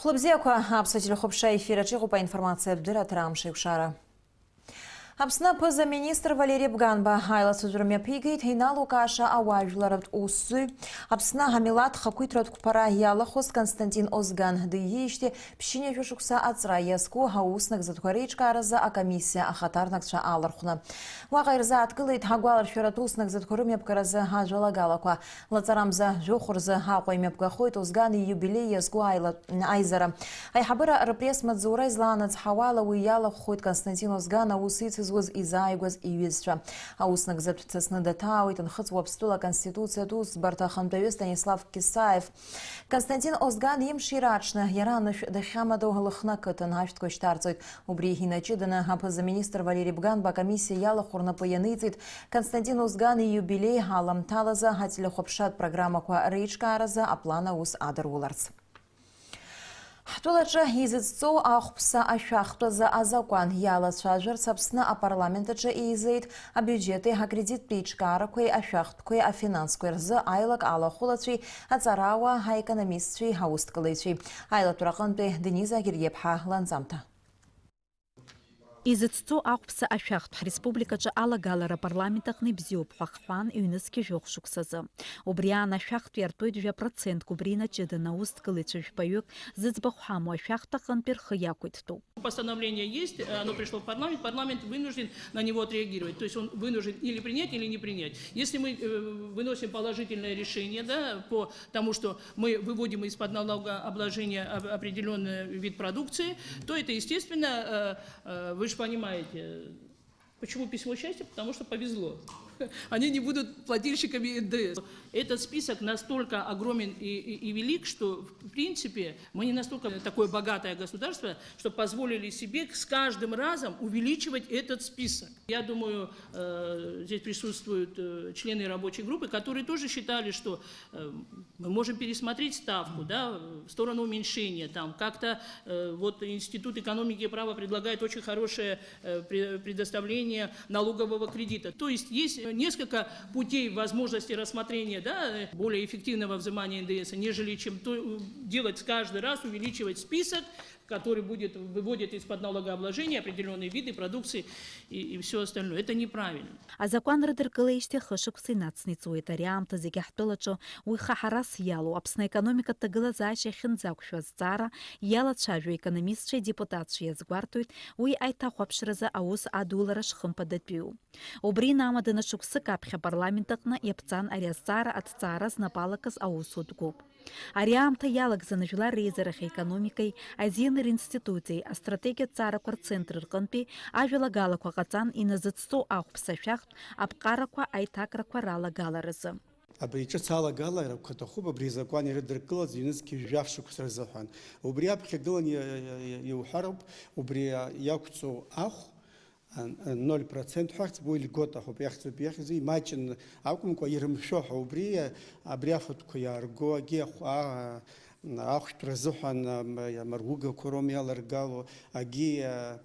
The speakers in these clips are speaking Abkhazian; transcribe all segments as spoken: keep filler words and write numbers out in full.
Хәлыбзиақәа, аԥсуа телехәаԥшра ефир аҿы иҟоуп аинформациатә дырраҭара Амш еиқәшара. Аԥсны аԥыза-министр Валери Бганба аилацәажәара мҩаԥигеит иналукааша ауаажәларатә усзуҩ, Аԥсны амилаҭ хақәиҭратә қәԥара иалахәыз Константин Озган дыҩеижьҭеи ԥшьынҩажәа шықәса аҵра иазку аус нагӡатәқәа реиҿкааразы акомиссиа ахаҭарнакцәа алархәны. Уаҟа ирзааҭгылеит агәаларшәаратә ус нагӡатәқәа рымҩаԥгаразы ажәалагалақәа. Лаҵарамза жәохә рзы Аҟәа имҩаԥгахоит Озган ииубилеи иазку аила-, аизара. Аиҳабыра рпресс-маҵзура излаанацҳауа ала, уи иалахәхоит Константин Озган аус ицызуаз изааигәаз иҩызцәа. Аус нагӡатә дҭасны даҭаауеит Нхыҵ Уаԥстәыла Аконституциатә усӡбарҭа ахантәаҩы Станислав Кисаев. Константин Озган имшира аҽны иара анышә дахьамадоу Лыхны ақыҭан ашәҭқәа шьҭарҵоит. Убри инаҷыданы аԥыза-министр Валери Бганба акомиссиа иалахәу рнапы ианиҵеит Константин Озган ииубилеи аламҭалазы ателехәаԥшратә программақәа реиҿкааразы аплан аус адыруларц. Ҳтәылаҿы изыӡҵоу ахәԥса ашәахтәазы азакәан иалацәажәарц Аԥсны апарламент аҿы еизеит абиуџьети акредиттәи еиҿкаарақәеи ашәахтәқәеи афинансқәеи рзы аилак алахәылацәеи аҵарауаа, аекономистцәеи аусҭкылаҩцәеи. Аилатәара аҟынтәи Дениза Гергиаԥҳа ланҵамҭа. Изыцҵо ахәԥса ашәахтә ҳреспубликаҿы алагалара апарламент аҟны ибзиоуп ҳәа ахҳәаан ҩнызқьи жәохә шықәсазы. Убри аан ашәахтә иартуеит жәа процентк, убри инаҷыданы аусҭгылаҩцәа жәпаҩык зыӡбахә ҳамоу ашәахтә аҟынтәи рхы иақәиҭтәуп. Постановление есть, оно пришло в парламент, парламент вынужден на него отреагировать. То есть он вынужден или принять, или не принять. Если мы э, выносим положительное решение, да, по тому, что мы выводим из-под налогообложения определенный вид продукции, то это, естественно, э, э, вы же понимаете, почему письмо счастья? Потому что повезло. Они не будут плательщиками Н Д С. Этот список настолько огромен и, и, и велик, что, в принципе, мы не настолько такое богатое государство, что позволили себе с каждым разом увеличивать этот список. Я думаю, э, здесь присутствуют э, члены рабочей группы, которые тоже считали, что э, мы можем пересмотреть ставку, да, в сторону уменьшения. Там как-то э, вот Институт экономики и права предлагает очень хорошее э, пре- предоставление налогового кредита. То есть есть несколько путей возможности рассмотрения, да, более эффективного взимания Н Д С, нежели чем то, делать каждый раз, увеличивать список, который будет, выводит из-под налогообложения определенные виды продукции и, и все остальное. Это неправильно. Азакәан рыдыркылеижьҭеи хышықәса инацны иҵуеит. Ари аамҭа зегьы ҳтәылаҿы уи хаҳарас иалоу, Аԥсны аекономикатә ҭагылазаашьа ахьынӡақәшәо азҵаара иалацәажәо аекономистцәеи адепутатцәеи иазгәарҭоит уи аиҭахәаԥшразы аус адулара шхымԥадатәиу. Убри инамаданы шықәсык аԥхьа апарламент аҟны иаԥҵан ари азҵаара аҭҵаара знапы алакыз аусутә гәыԥ. Ари аамҭа иалагӡаны Жәлар Реизарахь аекономикеи азин ринститути астратегиатә ҵаарақәа рцентр рҟынтәи ажәалагалақәа ҟаҵан иназыцҵоу ахәԥса ашәахтә аԥҟарақәа аиҭакрақәа ралагаларазы. Абри ҿыц алагаларақәа аҭахуп абри азакәан ирыдыркылаз ҩнызқьи жәаф шықәса рзыҳәан. Убри аԥхьа гылан иа-, иа-, иа-, иуҳәароуп, убри иақәҵоу ахә ноль процент ҳәа ахьӡуп, уи льгота ҳәоуп иахьӡуп, иахьӡу имаҷын акәымкәа, ирымшәо ҳәа, убри, абри афатәқәа иаарго, агьи ахә-, а-, ахәшәтәра азыҳәан, ам, амаругақәа роума иаларгало, агьи, а,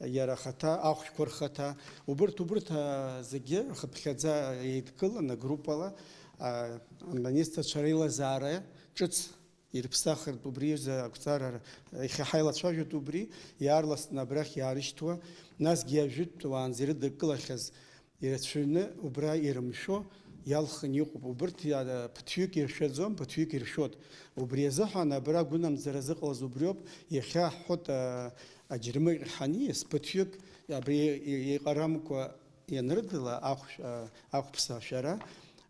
иара ахаҭа, ахәшәқәа рхаҭа, убырҭ, убырҭ, а, зегьы рхыԥхьаӡа еидкыланы, группала, а, аминистрцәа реилазаара ҿыц ирыԥсахыртә убри азы ақәҵара, иахьа ҳаилацәажәоит убри, иаарласны абрахь иаарышьҭуа, насгьы ажәытәтә уаанӡа ирыдыркылахьаз ирацәаҩны убра ирымшәо иалхны иҟоуп. Убырҭ иа-, ԥыҭҩык иршәаӡом, ԥыҭҩык иршәоит. Убри азыҳәан абра агәынамӡара зыҟалаз убриоуп, иахьа ҳҳәоит, а, аџьармыкьахь ҳаниас, ԥыҭҩык абри и-, еиҟарамкәа ианрыдыла ахәшә-, а, ахәԥса ашәара,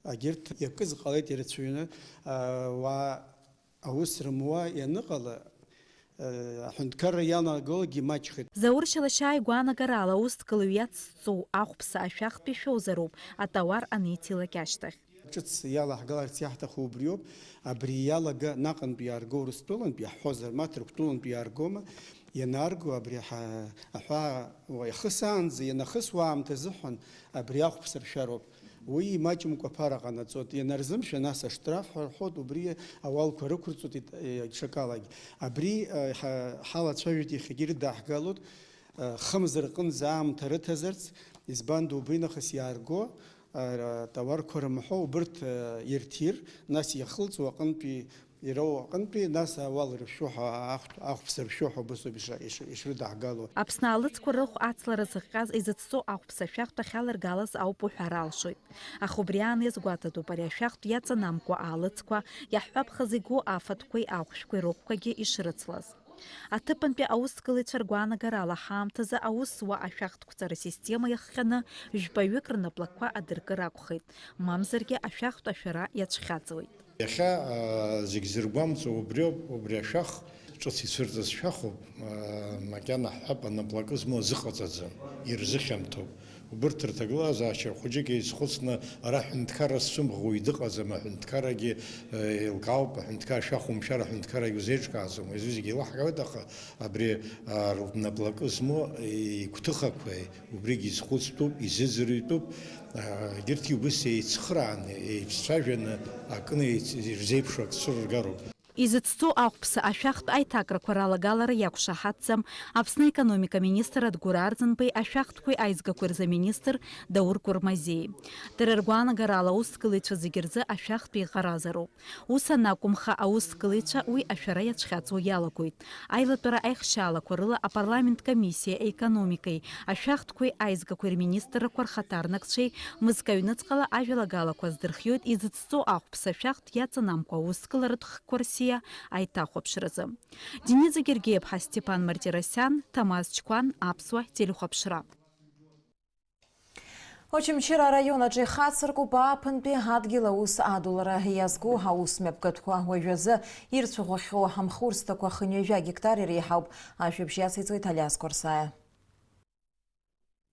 агьырҭ иакыз ҟалеит ирацәаҩны, а, уаа Аус рымуа ианыҟала, э, аҳәынҭқарра ианагалогьы маҷхеит. Заур Шьалашьаа игәаанагарала, аусҭкыла иацҵоу ахәԥса ашәахтә ишәозароуп, атауар аниҭилак ашьҭахь. Ҿыц иалаҳгаларц иаҳҭаху убриоуп, абри иалага наҟынтә иаарго Урыстәылантә иаҳҳәозар, ма Ҭырқәтәылантә иааргома, ианаарго абри аҳа-, аҳәаа уа-, иахысаанӡа, ианахысуа аамҭа азыҳәан абри ахәԥса ршәароуп. Уи имаҷымкәа аԥара ҟанаҵоит, ианарзымшәа, нас аштраф ҳәа рҳәоит, убри ауалқәа рықәырҵоит ит-, е, ҽакалагь. Абри, е, ҳа-, ҳалацәажәеит, иахьагьы ирыдааҳгалоит, е, хымз рҟынӡа аамҭа рыҭазарц, избанда убринахыс иаарго, е, р-, тауарқәа рымҳәо, убырҭ, е, ирҭир, нас иахылҵуа аҟынтәи Ироуа аҟынтәи, нас ауал рышәшәо ҳәа, ахә-, ахәԥса ршәшәо ҳәа убасоуп ишра-, иш-, ишрыдаҳгало. Аԥсны алыцқәа рыхә ацлара зыхҟьаз изыцҵо ахәԥса ашәахтә ахьаларгалаз ауп уҳәар алшоит. Аха убри аан иазгәаҭатәуп ари ашәахтә иаҵанамкуа аалыцқәа, иаҳҳәап, хазы игоу афатәқәеи ахәшәқәеи рыхәқәагьы ишрыцлаз. Аҭыԥантәи аусгылаҩцәа ргәаанагарала ҳаамҭазы аус зуа ашәахтә қәҵара система иахҟьаны жәпаҩык рнаплакқәа адыркыр акәхеит, мамзаргьы ашәахтә ашәара иацәхьаҵуеит. Иахьа, аа, зегь зыргәамҵуа убриоуп, убри ашәах ҿыц ицәырҵыз шәахуп, аа, макьана ҳҳәап, анаплакы змоу азыҟаҵаӡам, ирзыхьамҭоуп. Убырҭ рҭагылазаашьа хәыҷык еизхәыцны, ара ҳәынҭқарра сцәымӷу уаҩ дыҟаӡам, аҳәынҭқаррагьы, э, еилкаауп, аҳәынҭқарра шәахәамшәар, аҳәынҭқаррагьы узеиҿкааӡом, уи азҩызагьы еилаҳкаауеит, аха абри, а, рнаплакы змоу игәҭыхақәеи убригьы изхәыцтәуп, изыӡырҩтәуп, а, егьырҭгьы убыс еицхрааны, еиццәажәаны акны еиц-, ирзеиԥшу ак цәырыргароуп. Изыцҵо ахәԥса ашәахтә аиҭакрақәа ралагалара иақәшаҳаҭӡам Аԥсны аекономика министр Адгәыр Арӡынбеи ашәахтәқәеи аизгақәеи рзы аминистр Даур Кәырмазеи. Дара ргәаанагарала аусгылаҩцәа зегьы рзы ашәахтә еиҟаразароуп. Ус анакәымха, аусгылаҩцәа уи ашәара иацәхьаҵуа иалагоит. Аилатәара аихшьаалақәа рыла апарламент комиссиа аекономикеи ашәахтәқәеи аизгақәеи рминистррақәа рхаҭарнакцәеи мызкы аҩныҵҟала ажәалагалақәа аздырхиоит изыцҵо ахәԥса ашәахтә иаҵанамкуа аусгыларатә хкқәа рсиа аиҭахәаԥшразы. Дениза Гергиеԥҳа, Степан Мартиросиан, Ҭамаз Чқәан, Аԥсуа телехәаԥшра. Очамчыра араион аҿы ихацыркуп ааԥынтәи адгьыл аус адулара иазку аус мҩаԥгатәқәа. Уажәазы ирцәаӷәахьоу амхурсҭақәа хынҩажәа гектар иреиҳауп. Ажәабжь иациҵоит Алиас Қәарсаиа.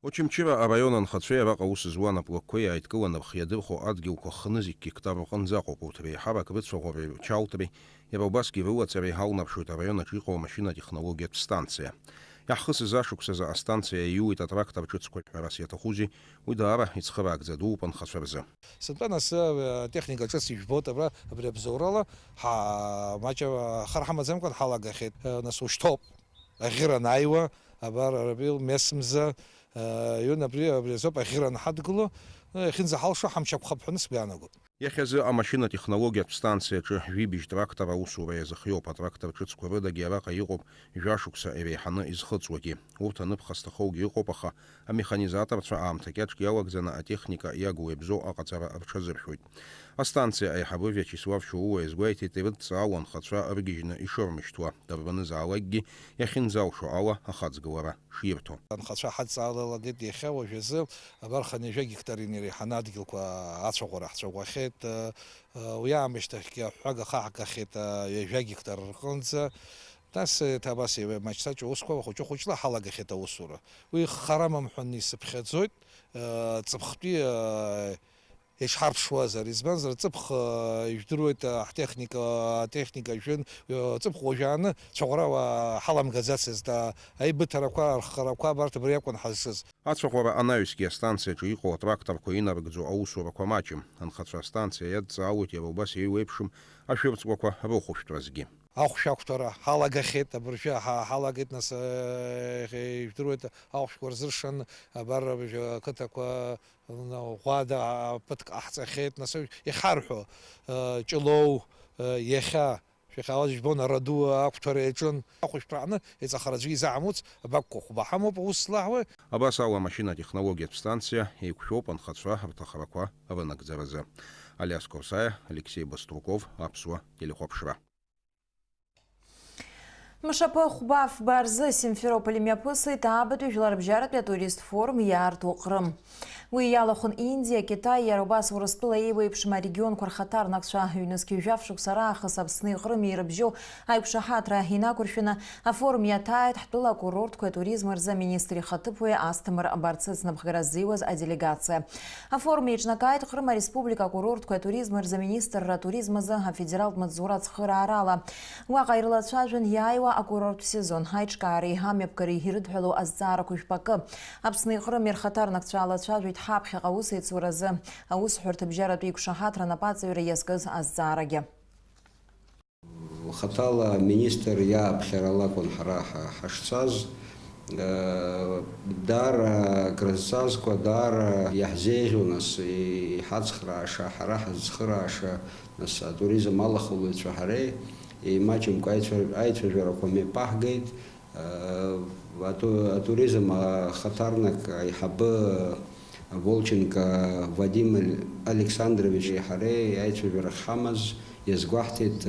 Очамчыра араион анхацәеи араҟа аус зуа анаплакқәеи ааидкыланы рхы иадырхәо адгьылқәа хны зегь гектар рҟынӡа ыҟоуп. Урҭ реиҳарак рыцәаӷәареи рчаутәреи, иара убасгьы рылаҵареи ҳалнарԥшуеит араион аҿы иҟоу амашьынатә технологиатә станциа. Иаҳхысыз ашықәсазы астанциа иаиуеит атрактор ҿыцқәа ҳәарас иаҭахузеи, уи даара ицхыраагӡа дууп анхацәа рзы. Сынтәа нас, э, атехника ҿыц ижәбоит абра, абри абзоурала, ҳа, маҷ, э, хар ҳамаӡамкәан ҳалагахьеит, э, нас ушьҭоуп. Аӷьыра анааиуа, абар, Равил Месмза, э, иҩын абри, абри азоуп аӷьыра анҳадгыло, э, иахьынӡаҳалшо ҳамч ақәхап ҳәа сгәы иаанагоит. Иахьазы амашьынатә технологиатә станциаҿы жәибжь трактор аусура иазыхиоуп, атрактор ҿыцқәа рыдагьы араҟа иҟоуп жәашықәса иреиҳаны изхыҵуагьы. Урҭ аныԥха зҭахоугьы ыҟоуп, аха амеханизаторцәа аамҭа кьаҿк иалагӡаны атехника иагу иабзоу аҟаҵара рҽазыршәоит. Астанциа аиҳабы Виачеслав Шьоуа иазгәеиҭеит, ирыдҵаауа анхацәа ыргьежьны ишырмышьҭуа, дырбанызаалакгьы иахьынӡалшо ала ахаҵгылара ширҭо. Анхацәа ҳадҵаалалагеит иахьа уажәазы, абар хынҩажәа гектар инареиҳаны адгьылқәа ацәаӷәара ҳцәаӷәахьеит. Уи аамышьҭахьгьы аҳәҳәага хаҳгахьеит ҩажәа гектар рҟынӡа. Нас еиҭа абас еиуеимаҷ-саҷ усқәа хәыҷы-хәыҷла ҳалагахьеит аусура. Уи хара амам ҳәа исыԥхьаӡоит, ҵыԥхтәи ишҳарԥшуазар, избанзар, ҵыԥх, э, ижәдыруеит, э, ҳтехника, атехника жәын, э, ҵыԥх уажәааны цәаӷәара, э, ҳаламгаӡацызт, э, аибыҭарақәа, арххарақәа абарҭ абри акәын ҳазшаз. Ацәаӷәара анаҩсгьы астанциаҿы иҟоу атракторқәа инарыгӡо аусурақәа маҷым. Анхацәа астанциа иадҵаауеит иара убас еиуеиԥшым ашәырҵлақәа рыхәышәтәразгьы. Ахәшә ақәҭәара ҳалагахьеит, абыржәы ҳа-, ҳалагеит, нас, э, ижәдыруеит, ахәшәқәа рзыршан, абар, абыржәы ақыҭақәа, Ӷәада ԥыҭк ҟаҳҵахьеит, нас, иахьарҳәо, э, Ҷлоу, э, иахьа, шәахьаауаз ижәбон, Араду ақәҭәара иаҿын. Ахәышәтәра аҟны иҵахара аӡәы изаамуц, абакәқәа хәба ҳамоуп, аус злаҳуа. Абас ала, амашьына-технологиатә станциа еиқәшәоуп анхацәа рҭахрақәа рынагӡаразы. Алиас Қәарсаиа, Алексеи Баструков, Аԥсуа телехәаԥшра. Мшаԥы хәба-фба рзы Симферополь имҩаԥысит аабатәи жәларбжьаратәи атурист форум иаарту Ҟрым. Уи иалахәын Индиа, Китай, иара убас Урыстәыла еиуеиԥшым арегионқәа рхаҭарнакцәа. Ҩнызқь жәаф шықәса раахыс Аԥсни Ҟрыми ирыбжьоу аиқәшаҳаҭра инақәыршәаны, афорум иаҭааит ҳтәыла акурортқәеи атуризми рзы аминистр ихаҭыԥуаҩ Асҭамыр Барцыц напхгара ззиуаз аделегациа. Афорум еиҿнакааит Ҟрым Ареспублика акурортқәеи атуризми рзы аминистрра атуризм азы афедералтә маҵзура ацхыраарала. Уаҟа ирлацәажәон иааиуа акурорттә сезон, аиҿкаареи амҩаԥгареи ирыдҳәалоу азҵаарақәа жәпакы. Аԥсни Ҟрыми рхаҭарнакцәа аалацәажәеит ҳаԥхьаҟа аусеицуразы аусҳәарҭабжьаратә еиқәшаҳаҭра анапаҵаҩра иазкыз азҵаарагьы. Лхаҭала аминистр иааԥхьара лакәын ҳара ҳа-, ҳашцаз, Даара акрызҵазкуа, даара иаҳзеиӷьу, нас, иҳацхрааша, ҳара ҳазцхрааша, нас, атуризм алахәылаҩцәа ҳареи еимаҷымкәа аицәа-, аицәажәарақәа мҩаԥаҳгеит. Ату-, атуризм ахаҭарнак аиҳабы Волченко Вадим Александровичи ҳареи аицәажәара ҳамаз иазгәаҳҭеит,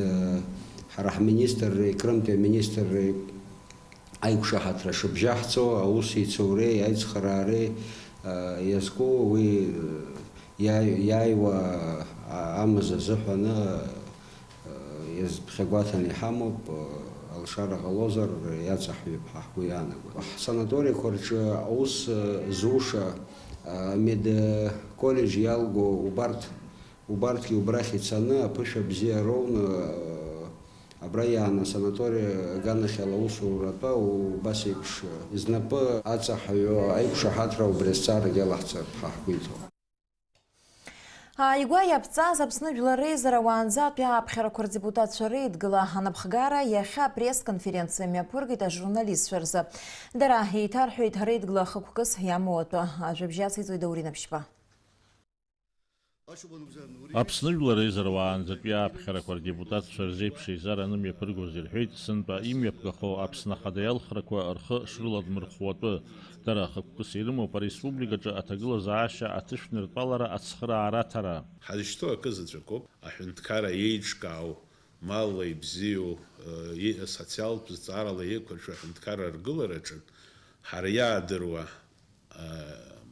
ҳара ҳминистрреи, Крымтәи аминистрреи аиқәшаҳаҭра шыбжьаҳҵо, аусеицуреи аицхыраареи, а, иазку уи, а, иааи-, иааиуа, а, амз азыҳәаны, а, иазԥхьагәаҭаны иҳамоуп, а, алшара ҟалозар, иаҵаҳҩып ҳәа ҳгәы иаанагоит. Ҳсанаториақәа рҿы аус, а, зуша, а, медколлеџь иалго убарҭ, Убарҭгьы убрахь ицаны, аԥышәа бзиа роуны, абра иааны асанаториа аганахьала аусура атәа, убас еиԥш, знапы аҵаҳаҩу аиқәшаҳаҭра убри азҵаарагьы алаҳҵап ҳәа ҳгәы иҭоуп. Ааигәа иаԥҵаз Аԥсны Жәлар Реизара уаанӡатәи ааԥхьарақәа рдепутатцәа Реидгыла анапхгара иахьа апресс-конференциа мҩаԥыргеит ажурналистцәа рзы. Дара еиҭарҳәеит Реидгыла ахықәкыс иамоу атәы. Ажәабжь ациҵоит Даур Инаԥшьба. Аԥсны Жәлар Реизара уаанӡатәи ааԥхьарақәа рдепутатцәа рзеиԥш еизараны мҩаԥыргоз ирҳәеит, сынтәа имҩаԥгахо Аԥсны Ахада иалхрақәа рхы шрыладмырхәуатәы. Дара ахықәкыс ирымоуп ареспубликаҿы аҭагылазаашьа аҭышәныртәалара ацхыраара аҭара. Ҳазышьҭоу акы заҵәык ауп, аҳәынҭқарра еиҿкаау, малла ибзиоу, э, и-, социалтә зҵаарала еиқәыршәо аҳәынҭқарра аргылараҿы ҳара иаадыруа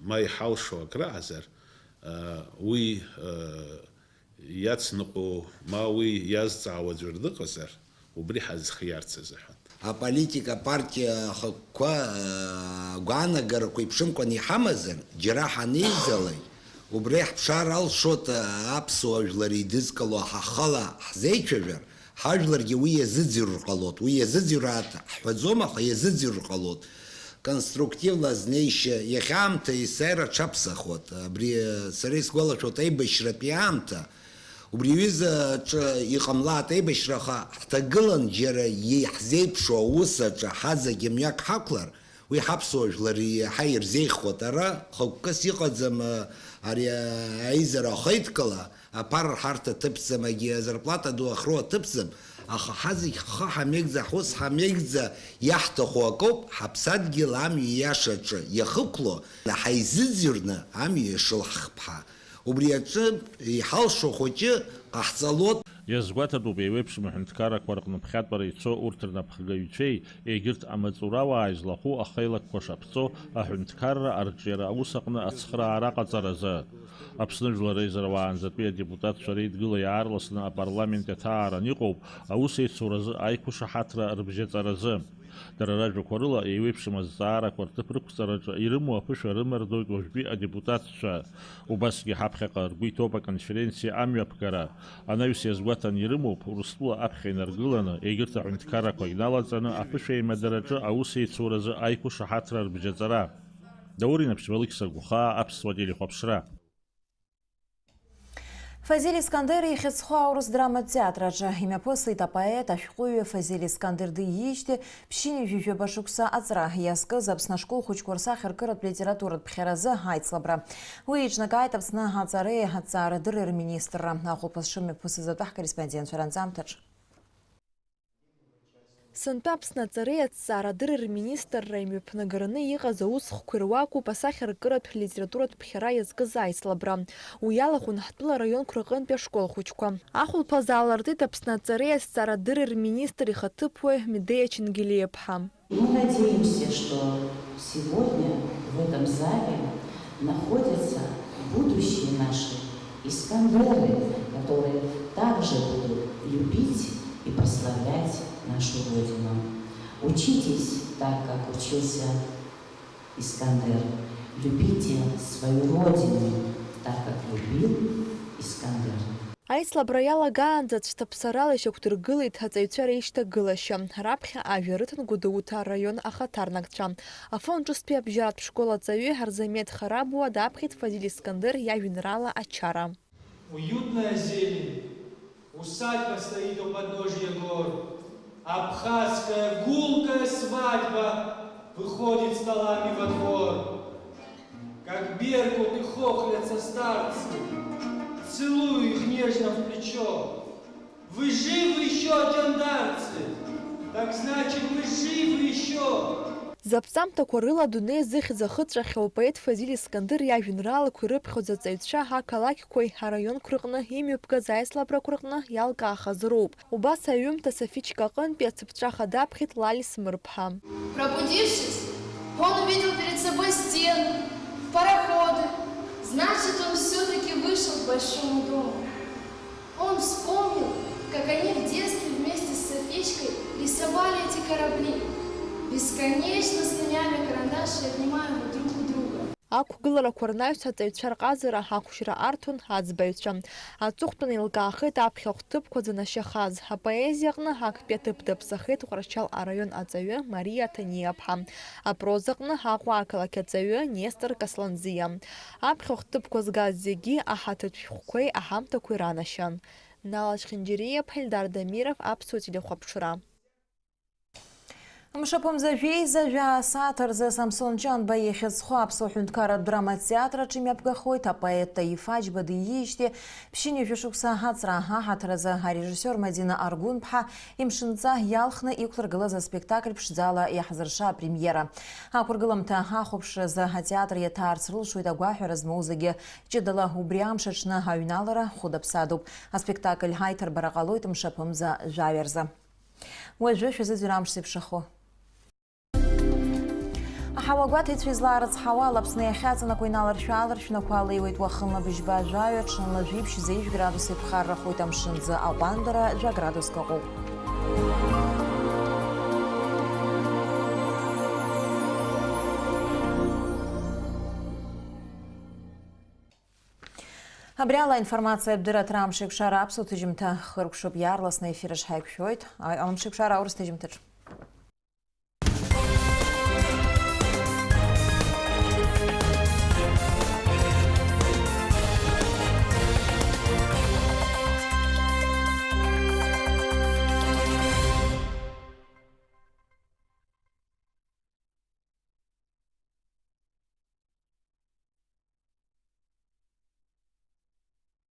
ма иҳалшо акрааҵуазар, уи иацныҟәо, ма уи иазҵаауа аӡәыр дыҟазар, убри ҳазхиарц азыҳәан. Аполитика апартиа ахықәкқәа, агәаанагарақәа еиԥшымкәан иҳамазар, џьара ҳанеизалак, убри ҳԥшаар алшоит, аԥсуа жәлар еидызкыло ҳахала ҳзеицәажәар, ҳажәларгьы уи иазыӡырҩыр ҟалоит. Уи иазыӡырҩуа ҳҳәаӡом, аха иазыӡырҩыр ҟалоит. Конструктивла азнеишьа, иахьа аамҭа есааира аҽаԥсахуеит. Абри, сара исгәалашәоит аибашьратәи аамҭа. Убри аҩыза аҿы иҟамлааит аибашьра, аха ҳҭагылан џьара иаҳзеиԥшу аус аҿы ҳазегьы мҩак ҳақәлар, уи ҳаԥсуа жәлар иаҳа ирзеиӷьхоит. Ара хықәкыс иҟаӡам, ари аизара ахеидкыла, аԥара рҳарҭа ҭыԥӡам, егьи азарплата ду ахроу аҭыԥӡам, аха ҳазегь ҳхы ҳамеигӡа, ҳус ҳамеигӡа иаҳҭаху акоуп, ҳаԥсадгьыл амҩа иашаҿы иахықәло, ҳаизыӡырҩны амҩа иашылҳхп ҳәа. Убри аҿы иҳалшо хәыҷы ҟаҳҵалоит. Иазгәаҭатәуп, еиуеиԥшым аҳәынҭқаррақәа рҟны ԥхьатәара ицо урҭ рнапхгаҩцәеи, егьырҭ амаҵурауаа излахәу ахеилакқәа шаԥҵо аҳәынҭқарра арҿиара аус аҟны ацхыраара аҟаҵаразы. Аԥсны Жәлар Реизара уаанӡатәи адепутатцәа Реидгыла иаарласны апарламент иаҭааран иҟоуп аусеицуразы аиқәышаҳаҭра рыбжьаҵаразы. Дара ражәақәа рыла, еиуеиԥшым азҵаарақәа рҭыԥ рықәҵараҿы ирымоу аԥышәа рымардоит уажәтәи адепутатцәа. Убасгьы ҳаԥхьаҟа ргәы иҭоуп аконференциа амҩаԥгара. Анаҩс иазгәаҭан ирымоуп, Урыстәыла аԥхьа инаргыланы, егьырҭ аҳәынҭқаррақәа иналаҵаны аԥышәа еимадараҿы аусеицуразы аиқәышаҳаҭра рыбжьаҵара. Даур Инаԥшьба, Алықьса Гәхаа, Аԥсуа телехәаԥшра. Фазиль Искандер ихьыӡхо аурыс драматә театр аҿы имҩаԥысит апоет, ашәҟәыҩҩы Фазиль Искандер диижьҭеи ԥшьынҩажәи жәаба шықәса аҵра иазкыз Аԥсны ашкол хәыҷқәа рсахьаркыратә литературатә ԥхьаразы аицлабра. Уи еиҿнакааит Аԥсны аҵареи аҭҵаарадырреи рминистрра. Ахәылԥаз шымҩаԥысыз атәы ҳкорреспондентцәа ранҵамҭаҿ. Сынтәа Аԥсны аҵареи аҭҵаарадырреи рминистрра имҩаԥнагараны иҟаз аусхқәа ируакуп асахьаркыратә литературатә ԥхьара иазкыз аицлабра. Уи иалахәын ҳтәыла араионқәа рҟынтәи ашкол хәыҷқәа. Ахәылԥаз аалыртит Аԥсны аҵареи аҭҵаарадырреи рминистр ихаҭыԥуаҩ Медеиа Чингелиаԥҳа. Мы надеемся, что сегодня в этом зале находятся будущие наши Искандеры, которые также будут любить и прославлять нашу Родину. Учитесь так, как учился Искандер. Любите свою Родину так, как любил Искандер. Аицлабра иалагаанӡа цәҭаԥсарала ишьақәдыргылеит аҵаҩцәа реишьҭагылашьа. Раԥхьа ажәа рыҭан Гәдоуҭа араион ахаҭарнакцәа. Афон ҿыцтәи абжьаратә школ аҵаҩы Арзамеҭ Харабуа даԥхьеит Фазиль Искандер иажәеинраала Ачара. Уютная зелень, усадьба стоит у подножья гор. Абхазская гулкая свадьба. Выходит столами во двор, как беркут и хохлятся старцы. Целую их нежно в плечо. Вы живы ещё, джандарцы? Так значит, мы живы ещё! Заԥҵамҭақәа рыла адунеи зыхьӡ ахыҵәахьоу апоет Фазиль Искандыр иажәеинраалақәа ирыԥхьоз аҵаҩцәа ақалақьқәеи араионқәа рҟны имҩаԥгаз аицлабрақәа рҟны иалкаахаз роуп. Убас аҩымҭа Сафичка аҟынтәи ацыԥҵәаха даԥхьеит Лали Смырԥҳа. Пробудившись, он увидел перед собой стены, пароходы. Значит, он всё-таки вышел к большому дому. Он вспомнил, как они в детстве вместе с Софичкой рисовали эти корабли, бесконечно слоняя карандаш и отнимая его друг у друга. Ақәгыларақәа рнаҩс аҵаҩцәа рҟазара ақәшәара арҭон аӡбаҩцәа. Аҵыхәтәан еилкаахеит аԥхьахә ҭыԥқәа занашьахаз. Апоезиаҟны актәи аҭыԥ даԥсахеит Тҟәарчал араион аҵаҩы Мариа Ҭаниаԥҳа. Апрозаҟны Аҟәа ақалақь аҵаҩы Нестор Касланӡиа. Аԥхьахә ҭыԥқәа згаз зегьы аҳаҭыртә шәҟәқәеи аҳамҭақәеи ранашьан. Нала Чхинџьириаԥҳа, Ельдар Дамиров, Аԥсуа телехәаԥшра. Мшаԥымза жәеиза жәаа сааҭ рзы Самсон Ҷанба ихьӡ зху Аԥсуа ҳәынҭқарратә драматеатр аҿы имҩаԥгахоит апоет Таиф Аџьба диижьҭеи ԥшьынҩажәа шықәса аҵра аҳаҭыр азы арежиссиор Мадина Аргәынԥҳа имшынҵа иалхны иқәлыргылаз аспектакль ԥшӡала иаҳзырша апремиера. Ақәыргыламҭа ахәаԥшразы атеатр иаҭаарц рылшоит агәаҳәара змоу зегьы. Ҷыдала убри амш аҽны аҩналара хәыда-ԥсадоуп. Аспектакль аиҭарбара ҟалоит мшаԥымза жәаҩа рзы. Уажәы шәазыӡырҩ амш зеиԥшрахо. Аҳауагәаҭеицәа излаарыцҳауа ала Аԥсны иахьаҵанакуа иналаршә-ааларшәнақәа алеиуеит уахынла быжьба жәаҩа, ҽынла жәиԥшь-зеижә градус еиқәхаррахоит, амшын аӡы аҟәандара жәа градуск ыҟоуп. Абри ала аинформациатә дырраҭара Амшеикәшара аԥсуа ҭыжьымҭа хыркәшоуп, иаарласны аефир аҿы ҳаиқәшәоит. А-, Амшеикәшара аурыс ҭыжьымҭаҿ.